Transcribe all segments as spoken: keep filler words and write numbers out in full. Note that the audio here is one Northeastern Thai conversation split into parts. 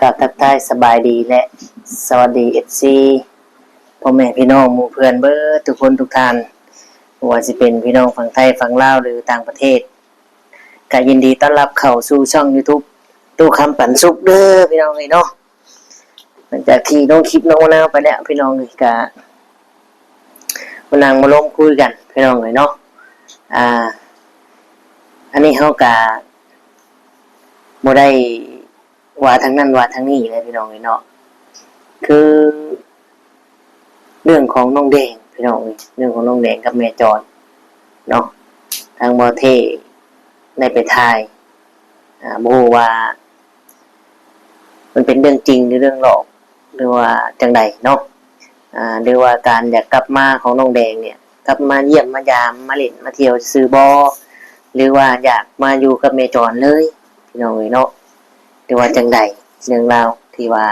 กราบทักทายสบายดีและสวัสดี เอฟซี พ่อแม่พี่น้องหมู่เพื่อนเบิดทุกคนทุกท่าน บ่ว่าสิเป็นพี่น้องฝั่งไทยฝั่งลาวหรือต่างประเทศ ก็ยินดีต้อนรับเข้าสู่ช่อง YouTube ตู้คำปันสุขเด้อพี่น้องเอ้ยเนาะ หลังจากที่ลงคลิปน้องมะนาวไปแล้วพี่น้องเอ้ย ก็มานั่งมาร่วมคุยกันพี่น้องเอ้ยเนาะ อ่า อันนี้เฮาก็บ่ได้ว่าทางนั้นว่าทางนี้เลยพี่น้องเอ้ยเนาะ คือ เรื่องของน้องแดงพี่น้องเอ้ย เรื่องของน้องแดงกับแม่จอนเนาะ ทางบ่าวเท่ได้ไปถ่าย อ่า บ่ฮู้ว่า มันเป็นเรื่องจริงหรือเรื่องหลอก หรือว่าจั่งใดเนาะ อ่า หรือว่าการอยากกลับมาของน้องแดงเนี่ย กลับมาเยี่ยมมายามมาเล่นมาเที่ยวซื่อๆบ่ หรือว่าอยากมาอยู่กับแม่จอนเลย พี่น้องเอ้ยเนาะ หรือว่าจั่งใด เรื่องราวที่ว่า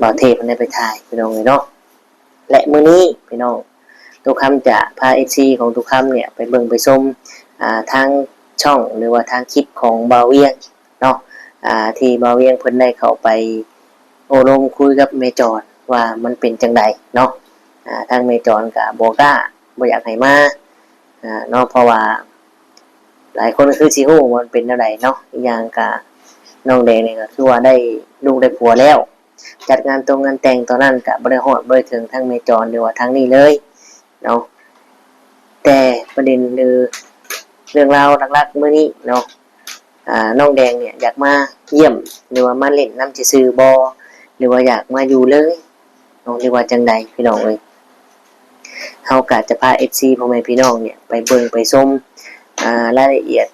บ่าวเท่เพิ่นได้ไปถ่ายพี่น้องเอ้ยเนาะ และมื้อนี้พี่น้อง ตู้คำจะพา เอฟซี ของตู้คำเนี่ยไปเบิ่งไปชม อ่า ทางช่องหรือว่าทางคลิปของบ่าวเวียงเนาะ อ่า ที่บ่าวเวียงเพิ่นได้เข้าไปโอ้ลมคุยกับแม่จอนว่ามันเป็นจั่งใดเนาะ อ่า ทางแม่จอนก็บ่กล้า บ่อยากให้มา อ่า เนาะ เพราะว่า หลายคนก็คือสิฮู้ว่ามันเป็นแนวใดเนาะ อีกอย่างก็น้องแดงนี่ก็คือว่าได้ลูกได้ผัวแล้ว จัดงานตรงงานแต่งตอนนั้นก็บ่ได้ฮอดบ่ได้ถึงทางแม่จอนหรือว่าทางนี้เลยเนาะ แต่ประเด็นหรือเรื่องราวหลักๆมื้อนี้เนาะ อ่า น้องแดงเนี่ยอยากมาเยี่ยมหรือว่ามาเล่นนำซื่อๆบ่ หรือว่าอยากมาอยู่เลยเนาะ หรือว่าจั่งใดพี่น้องเอ้ย เฮาก็จะพา เอฟซี พ่อแม่พี่น้องเนี่ยไปเบิ่งไปชม อ่า รายละเอียด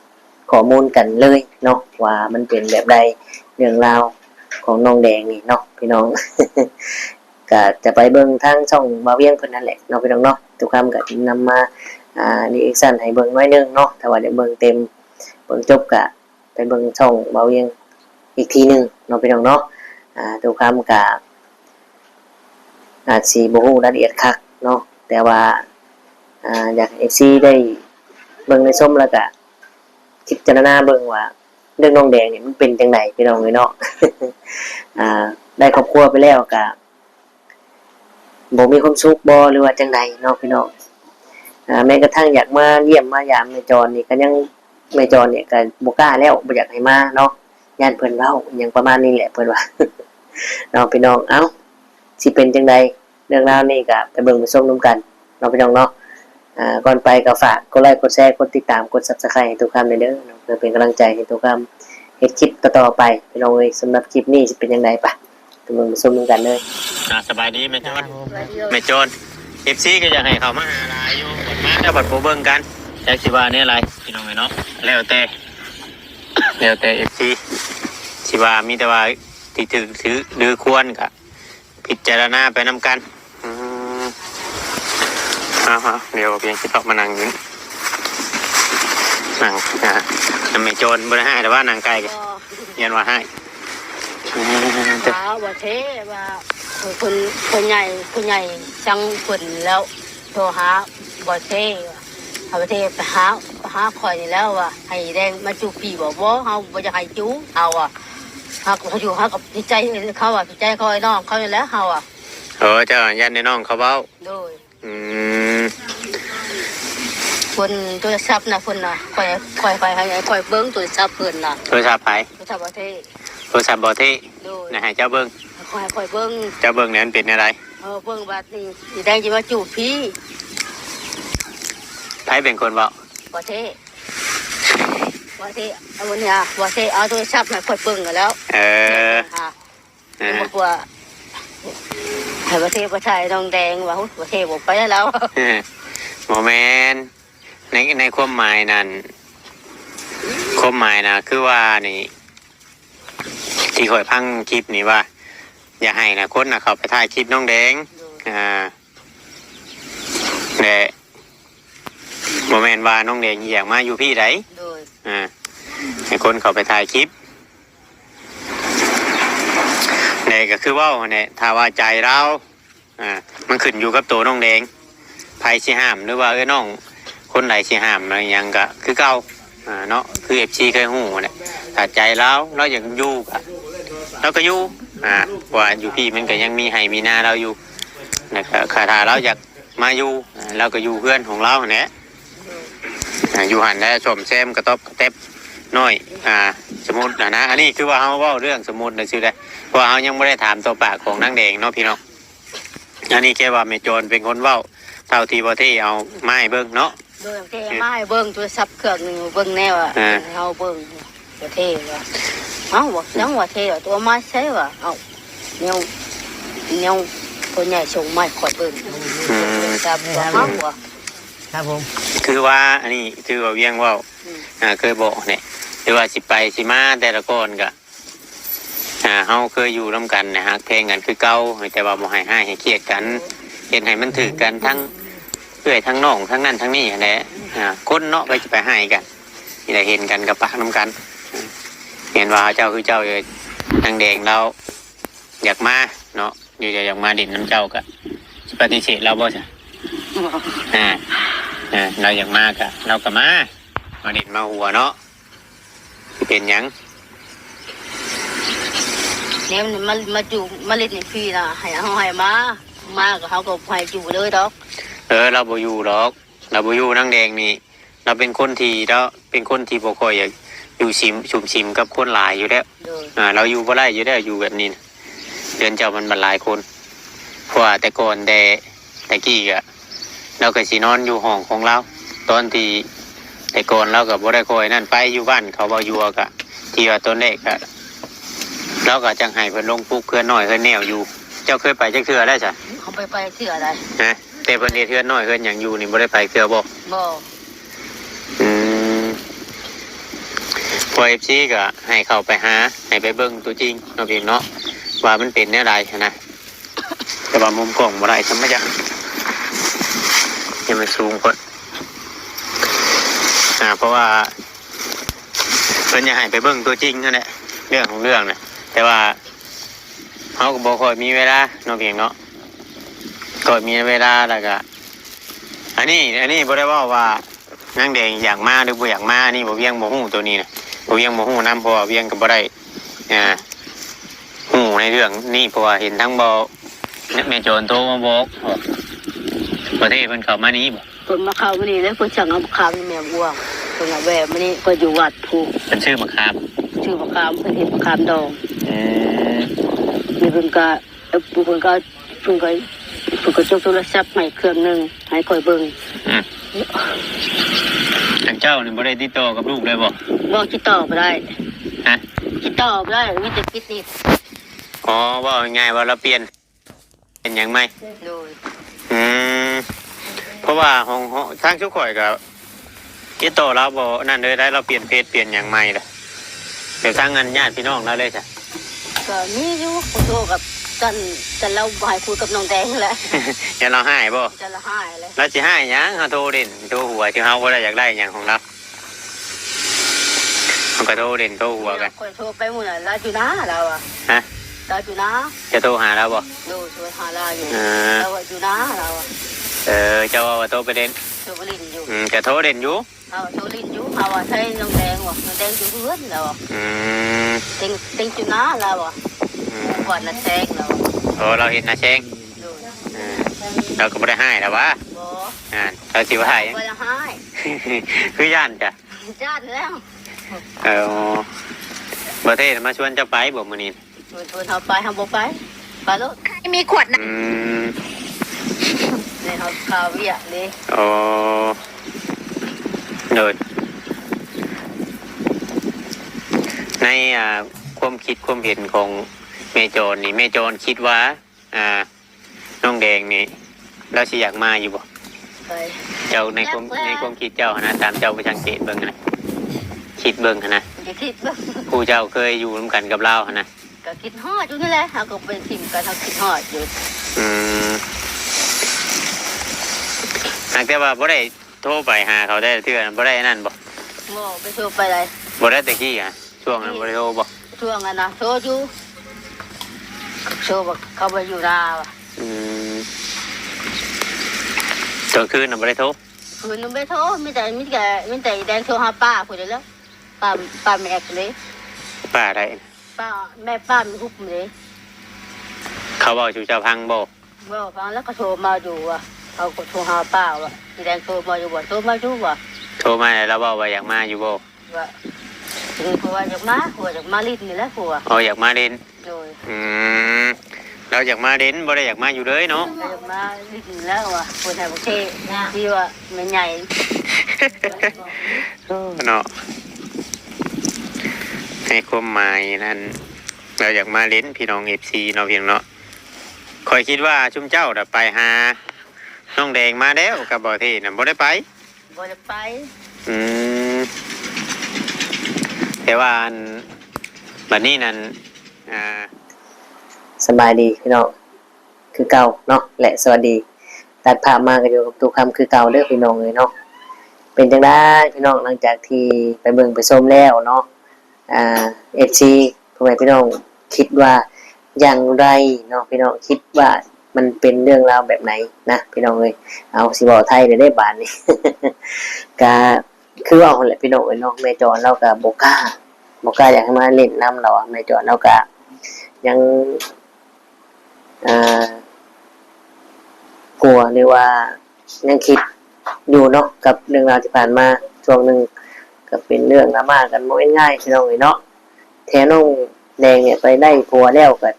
ข้อมูลกันเลยเนาะ ว่ามันเป็นแบบใด เรื่องราวของน้องแดงนี่เนาะพี่น้อง ก็จะไปเบิ่งทางช่องบ่าวเวียงเพิ่นนั่นแหละเนาะพี่น้องเนาะ ตู้คำก็นำมา อ่า รีแอคชั่นให้เบิ่งหน่อยหนึ่งเนาะ ถ้าว่าอยากเบิ่งเต็ม เบิ่งจบก็ไปเบิ่งช่องบ่าวเวียงอีกทีหนึ่งเนาะพี่น้องเนาะ อ่า ตู้คำก็อาจสิบ่ฮู้รายละเอียดคักเนาะ แต่ว่า อ่า อยากให้ เอฟซี ได้เบิ่งได้ชมแล้วก็พิจารณาเบิ่งว่าเรื่องน้องแดงนี่มันเป็นจั่งใดพี่น้องเอ้ยเนาะ อ่า ได้ครอบครัวไปแล้วก็ บ่มีความสุขบ่ หรือว่าจั่งใดเนาะพี่น้อง อ่า แม้กระทั่งอยากมาเยี่ยมมายามแม่จอนนี่ก็ยัง แม่จอนเนี่ยก็บ่กล้าแล้ว บ่อยากให้มาเนาะ ย้านเพิ่นเว้าอิหยังประมาณนี้แหละเพิ่นว่า เนาะพี่น้อง เอ้า สิเป็นจั่งใด เรื่องราวนี้ก็ไปเบิ่งไปชมนำกันเนาะพี่น้องเนาะ อ่า ก่อนไปก็ฝากกดไลค์กดแชร์กดติดตามกด Subscribe ให้ตู้คำแหน่เด้อเนาะ เพื่อเป็นกำลังใจให้ตู้คำเฮ็ดคลิปต่อๆไปพี่น้องเอ้ย สำหรับคลิปนี้สิเป็นจั่งใด ไป ไปเบิ่งไปชมนำกันเลย อ่า สบายดีแม่จอน แม่จอน เอฟซี ก็อยากให้เข้ามาหาหลายอยู่ บัดมาแล้วบัดบ่เบิ่งกัน จักสิว่าแนวใดพี่น้องเอ้ยเนาะ แล้วแต่ แล้วแต่ เอฟซี สิว่า มีแต่ว่าที่ถือถือหรือควรก็พิจารณาไปนำกัน อืม เอาๆ เดี๋ยวเพียงสิเข้ามานั่งอยู่ นั่ง อ่า แม่จอนบ่ได้ให้แต่ว่านั่งไกล บ่ ยันว่าให้ อืม หาบ่เท่ว่า เพิ่น เพิ่นใหญ่ เพิ่นใหญ่จังเพิ่นแล้ว โทรหาบ่เท่ว่า หาบ่เท่ไปหา ไปหาข่อยนี่แล้วว่า ให้แดงมาจูบพี่บ่ บ่ เฮาบ่อยากให้จูบ เฮาอะ เฮาก็อยู่ เฮาก็ผิดใจเขาอะ ผิดใจเขาไอ้น้องเขานี่แหละ เฮาอะ เออ เจ้าย่านไอ้น้องเขาเว้า โดย อืม เพิ่นโทรศัพท์นะเพิ่นนะ ข่อย ข่อย ข่อยให้ ข่อยเบิ่งโทรศัพท์เพิ่นนะ โทรศัพท์ไผ โทรศัพท์บ่เท่ โทรศัพท์บ่เท่ โดย นะ ให้เจ้าเบิ่ง ข่อย ข่อยเบิ่ง เจ้าเบิ่งเนี่ยมันเป็นอะไร เออ เบิ่งบัดนี้ สิได้สิมาจูบพี่ ไผเป็นคนเว้า บ่เท่ บ่เท่ เอาวันนี้อ่ะ บ่เท่ เอาโทรศัพท์ให้ข่อยเบิ่งกันแล้ว เออ ค่ะ อ่า บอกว่า ให้บ่เท่ไปถ่ายน้องแดง ว่า อุ๊ย บ่เท่บ่ไปแล้ว เออ บ่แม่น ใน ในความหมายนั่น ความหมายนะ คือว่านี่ ที่ข่อยฟังคลิปนี่ว่า อย่าให้นะ คนนะ เข้าไปถ่ายคลิปน้องแดง โดย อ่า และบ่แม่นว่าน้องแดงอยากมาอยู่พี่ใด โดย อ่า ให้คนเข้าไปถ่ายคลิป และก็คือเว้าหั่นแหละ ถ้าว่าใจเรา อ่า มันขึ้นอยู่กับตัวน้องแดง ไผสิห้าม หรือว่า เอ้ย น้องคนใดสิห้าม อะไรหยังก็คือเก่า อ่า เนาะ คือ เอฟซี เคยฮู้หั่นแหละ ถ้าใจเรา เราอยากอยู่ก็ เร ลาก็อยู่ อ่า เพราะว่าอยู่พี้มันก็ยังมีไฮ่มีนาลาวอยู่ แล้วก็คันถ้าลาวอยากมาอยู่ อ่า ลาวก็อยู่เฮือนของลาวหั้นแหละ อ่า อยู่หั้นแหละ ซ่อมแซมกระต๊อบกระแต๊บน้อย อ่า สมมุติหั้นนะ อันนี้คือว่าเฮาเว้าเรื่องสมมุติซื่อๆเด้ เพราะว่าเฮายังบ่ได้ถามต่อปากของนางแดงเนาะพี่น้อง อันนี้แค่ว่าแม่โจรเป็นคนเว้า เท่าที่บ่าวเท่เอามาให้เบิ่งเนาะ โดยเท่มาให้เบิ่งโทรศัพท์เครื่องหนึ่ง เบิ่งแน่ว่า อ่า เฮาเบิ่งบ่าวเท่ว่า เอ้า ว่าจั่งว่าเท่ว่า ตัวมาใช้ว่า เอ้า แนว แนวพ่อใหญ่ส่งมาให้ข้อยเบิ่ง อืม โทรศัพท์ว่า เอ้า ว่า ครับผม คือว่าอันนี้คือว่าเวียงเว้า อืม อ่า เคยบอกเนี่ย หรือว่าสิไปสิมาแต่ละก่อนก็ อ่า เฮาเคยอยู่นำกันนะ ฮักแพงกันคือเก่า แต่ว่าบ่ให้ฮ้ายให้เคียดกัน เฮ็ดให้มันถืกกันทั้งเอื้อยทั้งน้องทั้งนั้นทั้งนี้หั้นแหละ อ่า คนเนาะ ไปสิไปฮ้ายกัน นี่แหละ เห็นกันก็ปะนำกัน เห็นว่าเจ้าคือเจ้า เอ้ย นางแดงลาวอยากมาเนาะ อยู่อยากมาเล่นนำเจ้าก็สิปฏิเสธลาวบ่ซะ อ่า อ่า ลาวอยากมาก็ ลาวก็มา มาเล่นมาหัวเนาะ เป็นหยัง เนี่ยมันมา มาอยู่ มาเล่นในพี้นะ ให้เฮาให้มา มาก็เฮาก็ให้อยู่เลยดอก เออ ลาวบ่อยู่ดอก ลาวบ่อยู่ นางแดงนี่ ลาวเป็นคนที่ ลาวเป็นคนที่บ่ค่อยอยากอยู่สิม สุมสิมกับคนหลายอยู่แล้ว โดย อ่า ลาวอยู่บ่ได้อยู่แล้ว อยู่แบบนี้นะ เฮือนเจ้ามันบัดหลายคน เพราะว่าแต่ก่อนแต่ แต่กี้ก็ ลาวก็สินอนอยู่ห้องของลาว ตอนที่แต่ก่อนลาวก็บ่ได้ค่อยนั่น ไปอยู่บ้านเขาบ่อยู่ก็ ที่ว่าตอนแรกก็ ลาวก็จั่งให้เพิ่นลงปลูกเฮือนน้อยเฮือนแนวอยู่ เจ้าเคยไปจักเทื่อแล้วซะ เขาไป ไปเทื่อใด ฮะ แต่เพิ่นเฮ็ดเฮือนน้อยเฮือนหยังอยู่นี่บ่ได้ไปเทื่อบ่ บ่ อืม พวก เอฟซี ก็ให้เข้าไปหา ให้ไปเบิ่งตัวจริงเนาะพี่เนาะ ว่ามันเป็นแนวใดหั้นนะ แต่ว่ามุมกล้องบ่ได้ ทำไมจ๊ะ ยังมันสูงโพด อ่า เพราะว่าเพิ่นอยากให้ไปเบิ่งตัวจริงหั้นแหละ เรื่องของเรื่องน่ะ แต่ว่าเฮาก็บ่ค่อยมีเวลาเนาะพี่เนาะ ก็มีเวลาแล้วก็ อันนี้ อันนี้บ่ได้เว้าว่านางแดงอยากมาหรือบ่อยากมา อันนี้บ่าวเวียงบ่ฮู้ตัวนี้นะ บ่าวเวียงบ่ฮู้นำ เพราะว่าเวียงก็บ่ได้ อ่า ฮู้ในเรื่องนี้ เพราะว่าเห็นทั้งบ่าว แม่โจรโทรมาบอก ประเทศเพิ่นเข้ามานี่บ่ เพิ่นมาเข้ามานี่แล้วเพิ่นสั่งเอาบักขามนี่แม่บัว เพิ่นเอาแวะมานี่ เพิ่นอยู่วัดพุ้น เพิ่นซื้อบักขาม ซื้อบักขาม เพิ่นเฮ็ดบักขามดอง อืม นี่เพิ่นก็ เอ่อ เพิ่นก็ เพิ่นก็ เพิ่นก็จกโทรศัพท์ให้เครื่องหนึ่ง ให้ข้อยเบิ่ง อืม ทางเจ้านี่บ่ได้ติดต่อกับลูกเลยบ่ บ่ติดต่อบ่ได้ ฮะ ติดต่อบ่ได้ มีแต่ปิดนี่ อ๋อ เว้าง่ายๆว่าลาวเปลี่ยน เป็นหยังใหม่ โดย อืม เพราะว่าของ ของทางชุมข่อยก็ติดต่อลาวบ่นั่นเลยได้ ลาวเปลี่ยนเฟซเปลี่ยนหยังใหม่เลย เดี๋ยวทางอันญาติพี่น้องลาวเลยจ้ะ ก็มีอยู่ ผู้โทรกับจัน จันลาวบ่ให้คุยกับน้องแดงนั่นแหละ ย่านลาวฮ้ายบ่ จันลาวฮ้ายเลย ลาวสิฮ้ายหยัง เฮาโทรเล่นโทรหัว ที่เฮาบ่ได้อยากได้หยังของลาว มันก็โทรเล่นโทรหัวกัน ข้อยโทรไปมื้อนั้น ลาวอยู่นา ลาวอะ ฮะ ลาวอยู่นา จะโทรหาลาวบ่ โดย โทรหาลาวอยู่ อ่า ลาวว่าอยู่นา ลาวอะ เออ เจ้าว่าโทรไปเล่น โทรไปเล่นอยู่ อืม จะโทรเล่นอยู่ เฮาโทรเล่นอยู่ เฮาว่าใช้น้องแดงว่ะ น้องแดงอยู่เฮือน ลาวอะ อืม เต็ง เต็งอยู่นา ลาวอะ อืม ก่อนน่ะแซง ลาวอะ โอ้ ลาวเฮ็ดนาแซง โดย อ่า ลาวก็บ่ได้ฮ้ายแล้ววะ บ่ อ่า ลาวสิว่าฮ้ายหยัง บ่ได้ฮ้าย คือย้านจ้ะ ย้านแล้ว เออ บ่าวเท่มาชวนเจ้าไปบ่มื้อนี้ ชวน ชวนเฮาไป เฮาบ่ไป ไปโลด ใครมีขวดน้ำ อืม ในเฮาคาเวียกนี่ อ๋อ โดย ใน อ่า ความคิดความเห็นของแม่จรนี่ แม่จรคิดว่า อ่า น้องแดงนี่ ลาวสิอยากมาอยู่บ่ ไป เจ้าในความ อยากแล้ว ในความคิดเจ้าหั้นนะ ตามเจ้าไปสังเกตเบิ่งหั้นนะ คิดเบิ่งหั้นนะ จะคิดเบิ่ง ผู้เจ้าเคยอยู่นำกันกับลาวหั้นนะ ก็คิดฮอดอยู่นี่แหละ เฮาก็ไปถิ่มกัน เฮาคิดฮอดอยู่ อืม หากแต่ว่าบ่ได้โทรไปหาเขาแต่เทื่อ บ่ได้อันนั้นบ่ บ่ ไปโทรไปเลย บ่ได้แต่กี้อะ ช่วงนั้นบ่ได้โทรบ่ ช่วงนั้นนะ โทรอยู่ โทรบอกเขาไปอยู่นาว่ะ อืม กลางคืนน่ะบ่ได้โทร คืนนึงไปโทร มีแต่ มีแต่ มีแต่อีแดงโทรหาป้าผู้เดียวแล้ว ป้า ป้าแม่เอกเลย ป้าใด ป้า แม่ป้ามันฮุบเลย เขาเว้าสู่เจ้าฟังบ่ บ่ฟัง แล้วก็โทรมาอยู่ว่ะ เขาก็โทรหาป้าว่ะ สีแดงโทรมาอยู่บ่ โทรมาอยู่บ่ โทรมาแล้วลาวเว้าว่าอยากมาอยู่บ่ ว่า เออ ผัวอยากมา ผัวอยากมาเล่นนี่แหละ ผัว อ๋อ อยากมาเล่น โดย อืม ลาวอยากมาเล่น บ่ได้อยากมาอยู่เลยเนาะ อยากมาเล่นนี่แล้วว่ะ คนไทยประเทศที่ว่าแม่ใหญ่ เนาะ ให้ความหมายนั่น ลาวอยากมาเล่น พี่น้อง เอฟซี เนาะ พี่น้องเนาะ ข้อยคิดว่าชุมเจ้าน่ะไปหาน้องแดงมาแล้วกับบ่าวเท่น่ะ บ่ได้ไป บ่ได้ไป อืม แต่ว่าอัน บัดนี้นั่น อ่า สบายดีพี่น้อง คือเก่าเนาะ และสวัสดี ตัดภาพมาก็อยู่กับตู้คำคือเก่าเด้อพี่น้องเอ้ยเนาะ เป็นจังได๋พี่น้อง หลังจากที่ไปเบิ่งไปชมแล้วเนาะ อ่า เอฟซี พ่อแม่พี่น้องคิดว่าอย่างไรเนาะพี่น้อง คิดว่ามันเป็นเรื่องราวแบบไหนนะพี่น้องเอ้ย เอา สิเว้าไทยเด้อเด้บาดนี้ ก็คือเว้าหั่นแหละพี่น้องเอ้ยเนาะ แม่จอนลาวก็บ่กล้า บ่กล้าอยากให้มาเล่นนำดอก แม่จอนลาวก็ยัง อ่า กลัว หรือว่ายังคิดอยู่เนาะ กับเรื่องราวที่ผ่านมา ช่วงหนึ่งก็เป็นเรื่องดราม่ากันบ่แม่นง่ายพี่น้องเอ้ยเนาะ แถวน้องแดงเนี่ยไปได้ผัวแล้วก็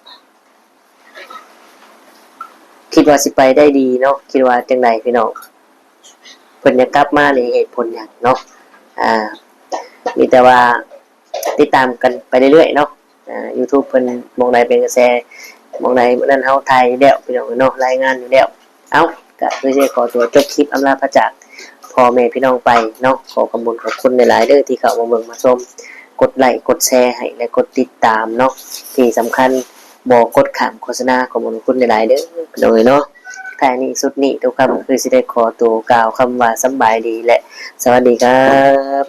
คิดว่าสิไปได้ดีเนาะ คิดว่าจังใดพี่น้อง เพิ่นอยากกลับมานี่เหตุผลหยังเนาะ อ่า มีแต่ว่าติดตามกันไปเรื่อยๆเนาะ อ่า YouTube เพิ่นหม่องใดเป็นกระแส หม่องใดมื้อนั้นเฮาถ่ายอยู่แล้วพี่น้องเนาะ รายงานอยู่แล้ว เอ้า ก็คือสิขอตัวจบคลิปอำลาพระจากพ่อแม่พี่น้องไปเนาะ ขอขอบคุณขอบคุณหลายๆเด้อที่เข้ามาเบิ่งมาชม กดไลค์กดแชร์ให้และกดติดตามเนาะ ที่สำคัญบ่กดข้ามโฆษณา ขอบคุณหลายๆเด้อพี่น้องเอ้ยเนาะ ท้ายนี้สุดนี้ทุกคำคือสิได้ขอตัวกล่าวคำว่าสำบายดีและสวัสดีครับ